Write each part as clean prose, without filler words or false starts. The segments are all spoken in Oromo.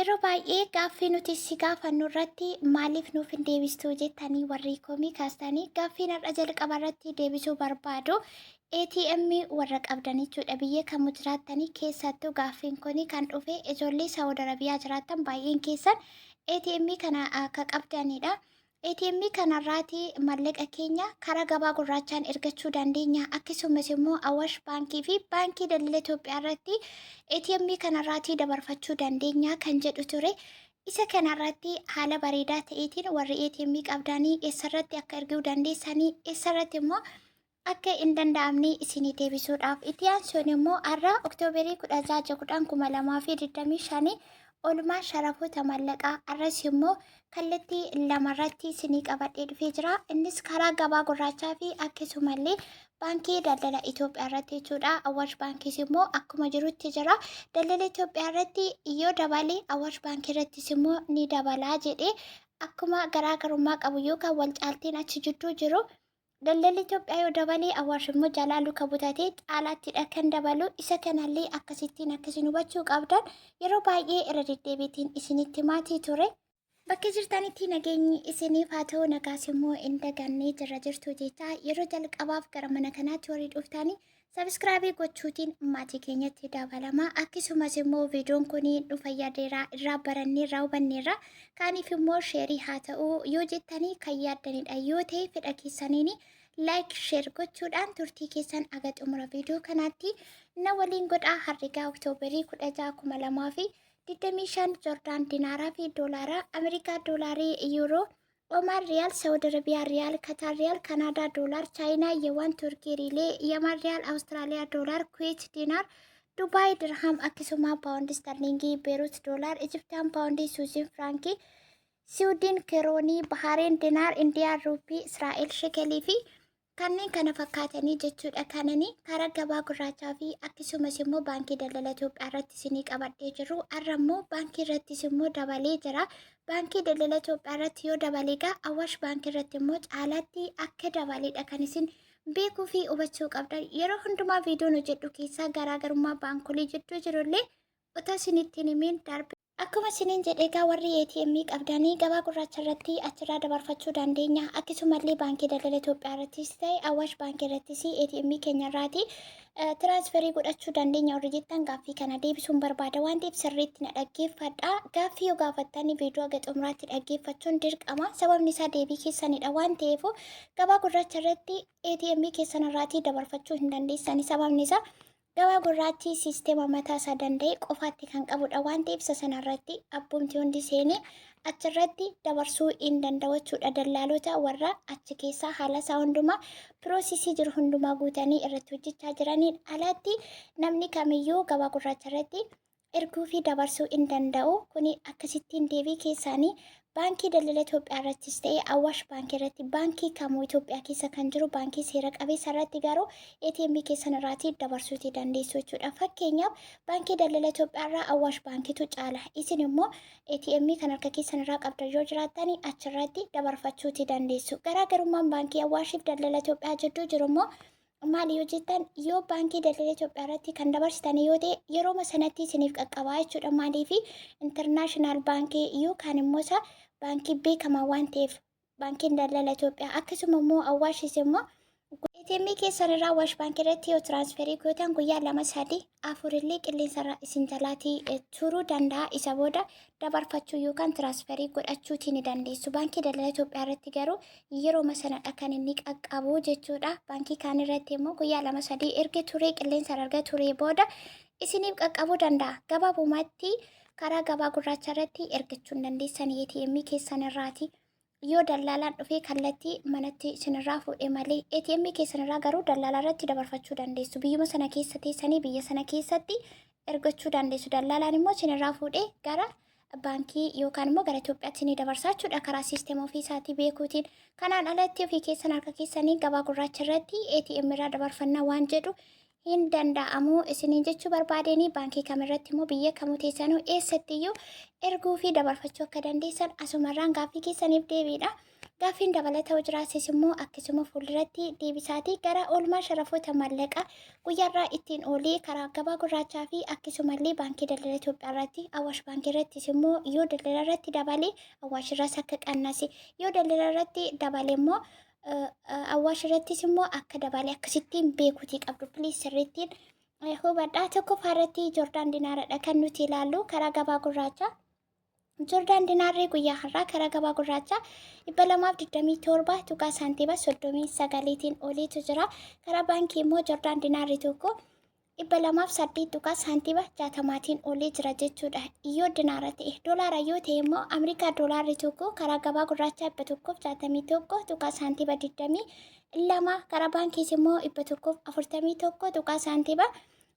Yeroo baay'ee gaaffii nuti si gaafannu irratti maaliif nuuf hin deebistuu jettanii warri komii kaastanii gaaffiin har'a jalqaba irratti deebisuu barbaadu ATM warra qabdan jechuudha. Biyya kamuu jiraattanii keessattuu gaaffiin kun kan dhufe ijoollee Saawud Arabiyaa jiraattan baay'een keessan ATM kana akka qabdanidha. ATM kanarraati mallaqa keenya karaa gabaa gurraachaan ergachuu dandeenya. Akkasumas immoo Awash Baankii fi Baankii Daldala Itoophiyaa irratti ATM kanarraati dabarfachuu dandeenya kan jedhu ture. Isa kanarratti haala bareedaa ta'eetiin warri ATM qabdanii eessarratti akka erguu dandeessanii eessarratti immoo akka hin danda'amne isinii deebisuudhaaf. Itti aansuun immoo har'a Oktoobarii 16 10 2025 oolmaa sharafoota mallaqaa har'as immoo kallattii lamarratti isinii qabadhee dhufee jira. Innis karaa gabaa gurraachaa fi akkasumallee baankii daldala Itoophiyaa irratti jechuudha. Awaash baankiis immoo akkuma jirutti jira. Daldala Itoophiyaa irratti yoo dabale Awaash baankii irrattis immoo ni dabalaa jedhee akkuma garaagarummaa qabu yookaan wal caaltiin achi jidduu jiru. Daldalli Itoophiyaa yoo dabale Awaash immoo jalaa luka butatee caalaattidha kan dabalu. Isa kanallee akkasittiin akkasiin hubachuu qabdan yeroo baay'ee irra deddeebiitiin isinitti maatii ture. Bakka jirtanitti nageenyi isiniif haa ta'u, nagaas immoo hin dagannee jirra jirtu jecha yeroo jalqabaaf gara mana kanaatti warri dhuftanii sabiskiraabii gochuutiin maatii keenyatti dabalama. Akkasumas immoo viidiyoon kun nu fayyadeera, irraa baranneerra, hubanneerra, kaaniif immoo sheerii haa ta'u yoo jettanii kan yaaddanidha yoo ta'e fedha keessaniin laayik sheer gochuudhaan turtii keessan aga xumura viidiyoo kanaatti na waliin godhaa. Herregaa Oktoobarii 16 2025 Joordaan dinaaraa fi doolaaraa Ameerikaa doolaarii, yuuroo, Omaan Riyaal, Saawud Arabiyaa Riyaal, Kataar Riyaal, Kanaadaa Doolaar, Chaayinaa Yuwaan, Turkii Riilee, Yaman Riyaal, Awustiraaliyaa Doolaar, Kuweet Diinaar, Dubaay Dirham, akkasuma Paawundi Sterlingii, Beerut Doolaar, Ijiptaan Paawundii, Suuziin Firaankii, Siwudiin Kiroonii, Bahareen Dinaar, Indiyaa Ruupii, Israa'el Shekelii fi kanneen kana fakkaatanii jechuudha. Kanani karaa gabaa gurraachaa fi akkasumas immoo baankii daldala Itoophiyaa irratti isinii qabadhee jiru. Har'a immoo baankii irrattis immoo dabalee jira. Baankii daldala Itoophiyaa irratti yoo dabalee egaa Awaash baankii irratti immoo caalaatti akka dabaleedha kan isin beekuu fi hubachuu qabdan. Yeroo hundumaa viidiyoon hojjedhu keessaa garaagarummaa baankolii jidduu jirullee otoo isinitti hin himiin darbe. Akkuma isiniin jedhe egaa warri ATM qabdanii gabaa gurraacha irratti achirraa dabarfachuu dandeenya. Akkasumallee baankii daldala Itoophiyaa irrattis ta'e Awaash baankii irrattis ATM keenya irraati tiraansferii godhachuu dandeenya warri jettan gaaffii kana deebisuun barbaada waan ta'eef sirriitti na dhaggeeffadha. Gaaffii yoo gaafattan viidiyoo haga xumuraatti dhaggeeffachuun dirqama. Sababni isaa deebii keessanidha waan ta'eef gabaa gurraacha irratti ATM keessan irraatii dabarfachuu hin dandeessani. Sababni isaa gabaa gurraachi siisteema mataa isaa danda'e qofaatti kan qabudha waan ta'eef isa sanarratti abbumti hundi seenee achirratti dabarsuu hin danda'u jechuudha. Dallaalota warra achi keessaa haala isaa hundumaa piroosesii jiru hundumaa guutanii irratti hojjechaa jiraniin alatti namni kamiyyuu gabaa gurraacha irratti erguu fi dabarsuu hin danda'u. Kuni akkasittiin deebii keessaanii baankii daldala Itoophiyaa irrattis ta'e Awaash baankii irratti baankii kamuu Itoophiyaa keessa kan jiru baankii seera qabeessa irratti garuu ATM keessan irraatii dabarsuutii dandeessu jechuudha. Fakkeenyaaf baankii daldala Itoophiyaa irraa Awaash baankiitu caala. Isin immoo ATM kan harka keessan irraa qabdan yoo jiraattani achirratti dabarfachuutii dandeessu. Garaagarummaan baankii Awaashiif daldala Itoophiyaa jidduu jiru immoo maali yoo jettan, yoo baankii daldala Itoophiyaa irratti kan dabarsitan yoo ta'e yerooma sanatti isiniif qaqqabaa jechuudha. Maaliif intarnaashinaal baankii yookaan immoo isa baankii beekamaa waan ta'eef baankiin daldala Itoophiyaa, akkasuma immoo Awwaashis immoo ATM keessan irraa Awaash baankii irratti yoo tiraansferii gootan guyyaa 2, 3, 4 illee qilleensa irraa isin jalaatii turuu danda'a. Isa booda dabarfachuu yookaan tiraansferii godhachuutii ni dandeessu. Baankii daldala Itoophiyaa irratti garuu yerooma sanadha kan inni qaqqabu jechuudha. Baankii kaan irratti immoo guyyaa 2, 3 erga turee qilleensa erga turee booda isiniif qaqqabuu danda'a. Gabaabumatti karaa gabaa gurraacha irratti ergachuu hin dandeessan ATM keessan irraati. Yoo dallaalaan dhufee kallattii manatti isinirraa fuudhe malee ATM keessanirraa garuu dallaalaa irratti dabarfachuu dandeessu. Biyyuma sana keessa teessanii biyya sana keessatti ergachuu dandeessu. Dallaalaan immoo isinirraa fuudhee gara baankii yookaan immoo gara Itoophiyaatti ni dabarsaa jechuudha karaa siisteema ofii isaatii beekuutiin. Kanaan alatti ofii keessan harka keessanii gabaa gurraacha irratti ATM irraa dabarfannaa waan jedhu hin danda'amu isiniin jechuu barbaadeenii baankii kamirratti immoo biyya kamuu teessanuu eessattiyyuu erguu fi dabarfachuu akka dandeessan asumarraan gaaffii keessaniif deebiidha. Gaaffiin dabalataa yoo jiraates immoo akkasuma fuulduratti deebisaatii gara oolmaa sharafoota maallaqaa guyyaarraa ittiin oolee karaa gabaa gurraachaa fi akkasumallee Baankii Daldala Itoophiyaa irratti, Awaash Baankii irrattis immoo yoo daldala irratti dabale Awaash irraas akka qannase, yoo daldala irratti dabale immoo Awaash irrattis immoo akka dabale akkasittiin beekuutii qabdu. Please sirriittiin hubadhaa. Tokkoffaa irratti Joordaan dinaaradha kan nuti ilaallu karaa gabaa gurraachaa. Joordaan dinaarri guyyaa har'aa karaa gabaa gurraachaa 227 tuqaa saantiima 39tiin oliitu jira. Karaa baankii immoo Joordaan dinaarri tokko 208 tuqaa saantiima 60tiin olii jira jechuudha. Yoo dinaara ta'e, doolaara yoo ta'e immoo Ameerikaa doolaarri tokko karaa gabaa gurraachaa 161 tuqaa saantiima 22, karaa baankiis immoo 141 tuqaa saantiima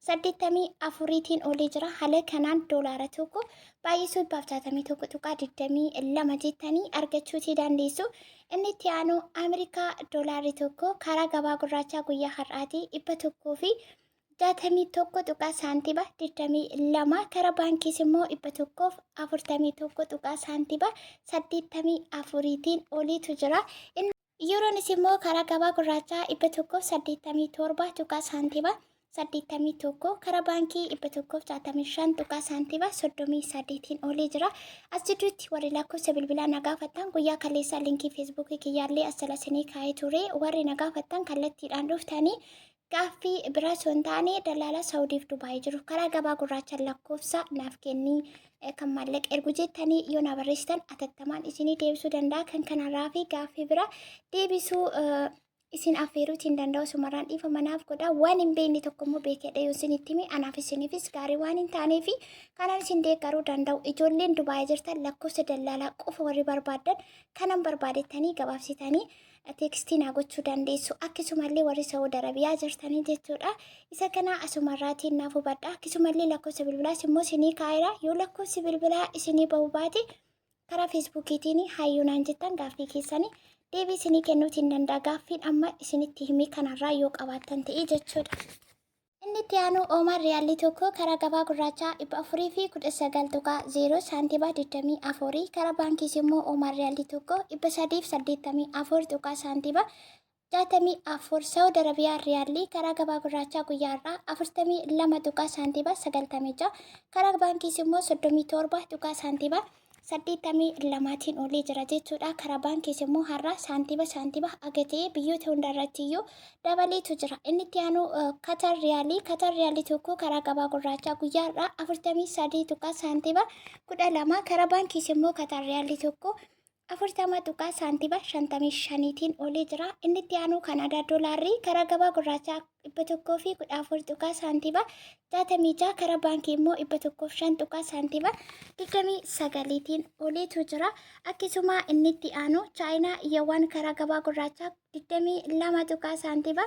84tiin olii jira. Haala kanaan doolaara tokko baay'isuu 161.22 jettanii argachuutii dandeessu. Inni itti aanu Ameerikaa doolaarri tokko karaa gabaa gurraachaa guyyaa har'aatii 161 tuqaa saantiba 22, karaa baankiis immoo 141 tuqaa saantiba 84tiin oliitu jira. Yuuroonis immoo karaa gabaa gurraachaa 187 tuqaa saantiba 81, karaa baankii 165 tuqaa saantiba 33tiin olii jira. As jidduutti warri lakkoofsa bilbilaa na gaafattan, guyyaa kaleessaa linkii Feesbuukii kiyyaallee as jala isinii kaa'ee ture. Warri na gaafattan kallattiidhaan dhuftanii gaaffii biraa osoo hin taane dalaala Saawudiif Dubaayii jiru karaa gabaa gurraacha lakkoofsa naaf kennii kan maallaqa ergu jettanii yoo na barreessitan atattamaan isinii deebisuu danda'a. Kan kanarraa fi gaaffii biraa deebisuu isin affeeruutiin danda'u sumarraan dhiifama naaf godha. Waan hin beekne tokko immoo beekedha yoo isinitti hime anaaf isiniifis gaarii waan hin taaneefi kanaan isin deeggaruu danda'u. Ijoolleen Dubaayii jirtan lakkoofsa dallaalaa qofa warri barbaaddan kanan barbaadettanii gabaabsitanii teekstii naa gochuu dandeessu. Akkasumallee warri Saawud Arabiyaa jirtanii jechuudha. Isa kana asumarraatiin naaf hubadha. Akkasumallee lakkoofsa bilbilaas immoo isinii kaa'eera. Yoo lakkoofsi bilbilaa isinii ba'uu baate karaa Feesbuukiitiin hayyuu naan jettan gaaffii keessanii deebii isinii kennuutiin danda'a. Gaaffiin amma isinitti himee kanarraa yoo qabaattan ta'e jechuudha. Inni itti aanu Oomaan Riyaalli tokko karaa gabaa gurraachaa 419.0 saantima 24, karaa baankiis immoo Oomaan Riyaalli tokko 384 tuqaa saantima 64. Saawud Arabiyaa Riyaalli karaa gabaa gurraachaa guyyaa har'aa 42 tuqaa saantima 96, karaa baankiis immoo 37 tuqaa saantima 82tiin olii jira jechuudha. Karaa baankiis immoo har'a saantima saantima aga ta'e biyyoota hunda irratti iyyuu dabaleetu jira. Inni itti aanu Katar Riyaalii. Katar Riyaalii tokko karaa gabaa gurraachaa guyyaa har'aa 43 tuqaa saantima 12, karaa baankiis immoo Katar Riyaalii tokko 40 tuqaa saantima 55tiin olii jira. Inni itti aanu Kanaadaa doolaarri karaa gabaa gurraachaa 114 tuqaa saantima 66, karaa baankii immoo 105 tuqaa saantima 29tiin oliitu jira. Akkasuma inni itti aanu Chaayinaa Yawaan karaa gabaa gurraachaa 22 tuqaa saantima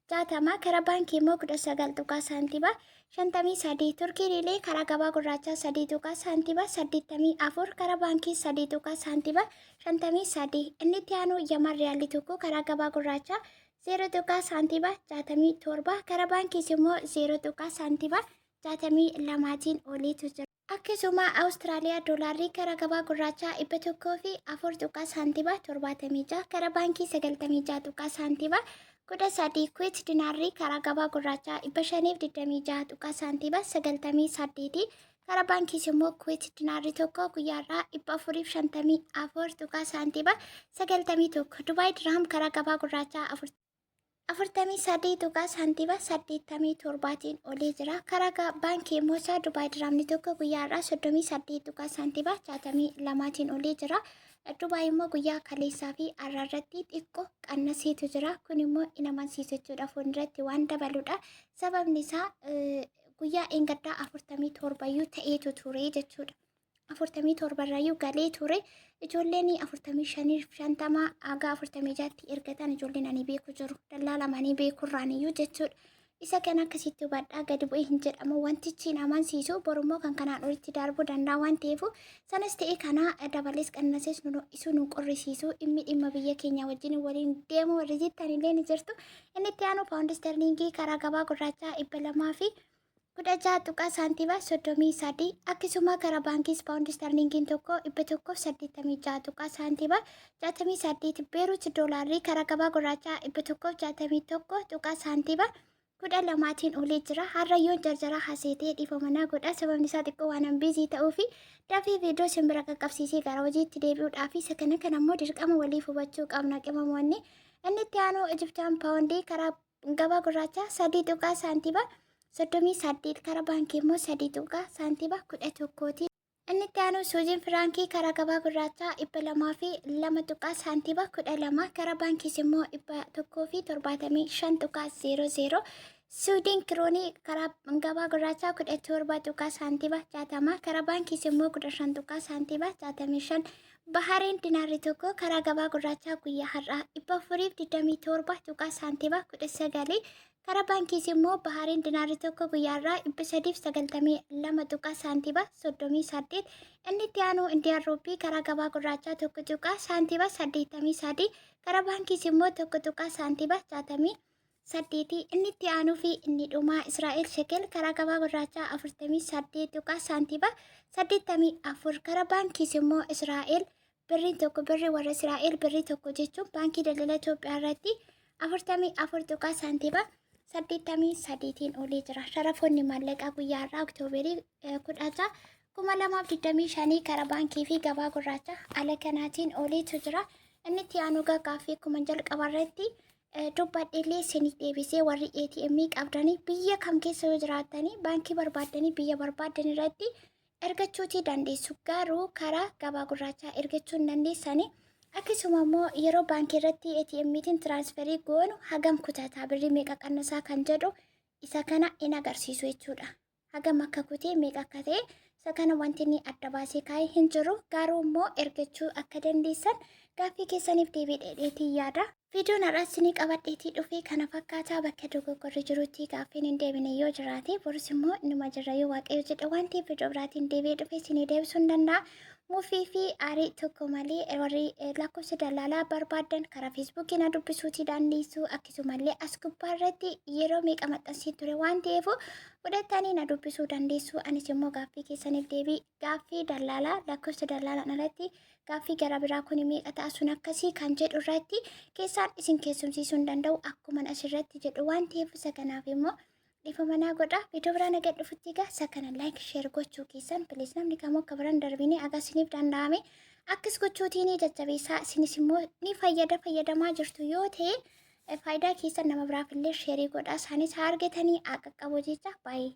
60, karaa baankii immoo 19 tuqaa saantima 53. Turkii Riilee karaa gabaa gurraachaa 3 tuqaa saantima 84, karaa baankii 3 tuqaa saantima 53. Inni itti aanu Yaman Riyaalli tokko karaa gabaa gurraachaa 0 tuqaa saantima 67, karaa baankiis immoo 0 tuqaa saantima 62tiin oliitu jira. Akkasuma Awustiraaliyaa doolaarri karaa gabaa gurraachaa 104 tuqaa saantima 76, karaa baankii 96 tuqaa saantima 13. Kuwait dinaarri karaa gabaa gurraachaa 526 tuqaa saantima 98, karaa baankiis immoo Kuwait dinaarri tokko guyyaarraa 454 tuqaa saantima 91. Dubaay diraam karaa gabaa gurraachaa 43 tuqaa saantima 87tiin olii jira. Karaa baankii immoo isaa Dubaay diraamni tokko guyyaarraa 38 tuqaa saantima 62tiin olii jira. Dubaay immoo guyyaa kaleessaa fi har'a irratti xiqqoo qannasiitu jira. Kun immoo hin amansiisu jechuudha. Fuulduratti waan dabaludha. Sababni isaa guyyaa eengaddaa 47 iyyuu ta'eetu ture jechuudha. 47 irrayyuu galee ture. Ijoolleen 45, 50 haga 46tti ergatan ijoolleen ani beeku jiru. Dallaalamanii beekurraan iyyuu jechuudha. Isa kana akkasitti hubadhaa, gadi bu'ee hin jedhamu. Wantichi hin amansiisu. Borummoo kan kanaan olitti darbuu danda'a waan ta'eef sanas ta'e kana dabalees qannasees nu isu nu qorrisiisu. Dhimmi dhimma biyya keenya wajjin waliin deemu warri jettan illee ni jirtu. Inni itti aanu paawundi sterliingii karaa gabaa gurraachaa 200 fi 16 tuqaa saantima 33. Akkasuma karaa baankiis paawundi sterlingiin tokko 186 tuqaa saantima 68. Beeruut doolaarrii karaa gabaa gurraachaa 161 tuqaa saantima 12tiin olee jira. Har'a yoon jarjaraa haseetee dhiifama naa godha. Sababni isaa xiqqoo waan busy ta'uu fi dafii viidiyoo isin bira qaqqabsiisee gara hojiitti deebi'uudhaaf, isa kana kan ammoo dirqama waliif hubachuu qabna, qimamoonni. Inni itti aanu Ijiptaan paawundii karaa gabaa gurraachaa 3 tuqaa saantima 38, karaa baankii immoo 3 tuqaa saantima 11ti. Inni itti aanu Suuziin Firaankii karaa gabaa gurraachaa 202 tuqaa saantima 12, karaa baankiis immoo 175 tuqaa 00. Suudiin kiroonii karaa gabaa gurraachaa 17 tuqaa saantima 60, karaa baankiis immoo 15 tuqaa saantima 65. Bahareen dinaarri tokko karaa gabaa gurraachaa guyyaa har'aa 427 tuqaa saantima 19, karaa baankiis immoo Bahareen dinaarri tokko guyyaa har'aa 392 tuqaa saantima 38. Inni itti aanu Indiyaan ruupii karaa gabaa gurraachaa 1 tuqaa saantima 83, karaa baankiis immoo 1 tuqaa saantima 68. Inni itti aanuu fi inni dhumaa Israa'el shekel karaa gabaa gurraachaa 48 tuqaa saantima 84, karaa baankiis immoo Israa'el birriin tokko, birrii warra Israa'el birrii tokko jechuun, Baankii Daldala Itoophiyaa irratti 44 tuqaa saantima 83tiin olee jira. Sharafoonni maallaqaa guyyaa har'aa Oktooberii 16, 2025 karaa baankii fi gabaa gurraacha haala kanaatiin oleetu jira. Inni itti aanu gaaffii akkuma jalqaba irratti dubbadheellee isinii deebisee, warri ATM qabdanii biyya kam keessa yoo jiraattanii baankii barbaaddanii biyya barbaaddan irratti ergachuutii dandeessu. Garuu karaa gabaa gurraachaa ergachuu hin dandeessanii. Akkasuma immoo yeroo baankii irratti ATM'tiin transfer goonu hagam kutataa, birrii meeqa qannasaa kan jedhu isa kana hin agarsiisu jechuudha. Hagam akka kutee, meeqa akka ta'e, isa kana wanti inni adda baasee kaa'ee hin jiru. Garuu immoo ergachuu akka dandeessan gaaffii keessaniif deebii dheedheetii yaada. Viidiyoon har'aas isinii qabadheetii dhufee kana fakkaataa. Bakka dogoggorri jirutti gaaffiin hin deebine yoo jiraate, borus immoo inuma jirra yoo Waaqayyo jedhe waan ta'eef, viidiyoo biraatiin deebi'ee dhufee isinii deebisuu hin danda'a. Mufii fi aarii tokko malee warri lakkoofsa dallaalaa barbaaddan karaa Feesbuukii na dubbisuutii dandeessu. Akkasumallee as gubbaa irratti yeroo meeqa maxxansee ture waan ta'eef, fudhattanii na dubbisuu dandeessu. Anis immoo gaaffii keessaniif deebii, gaaffii dallaalaa, lakkoofsa dallaalaan alatti gaaffii gara biraa kun meeqa ta'a, sun akkasii kan jedhu irratti keessaan isin keessumsiisuu hin danda'u akkuma asirratti jedhu waan ta'eef, isa kanaaf immoo dhiifama naa godha. Viidiyoo biraa nagaa dhufutti egaa isa kana like, share gochuu keessan please namni kamuu akka biraan darbine aga isiniif danda'ame akkas gochuutiin jajjabeessaa. Isinis immoo ni fayyada, fayyadamaa jirtu yoo ta'e faayidaa keessan nama biraaf illee share godha, isaanis haa argatanii, haa qaqqabu jecha baay'ee.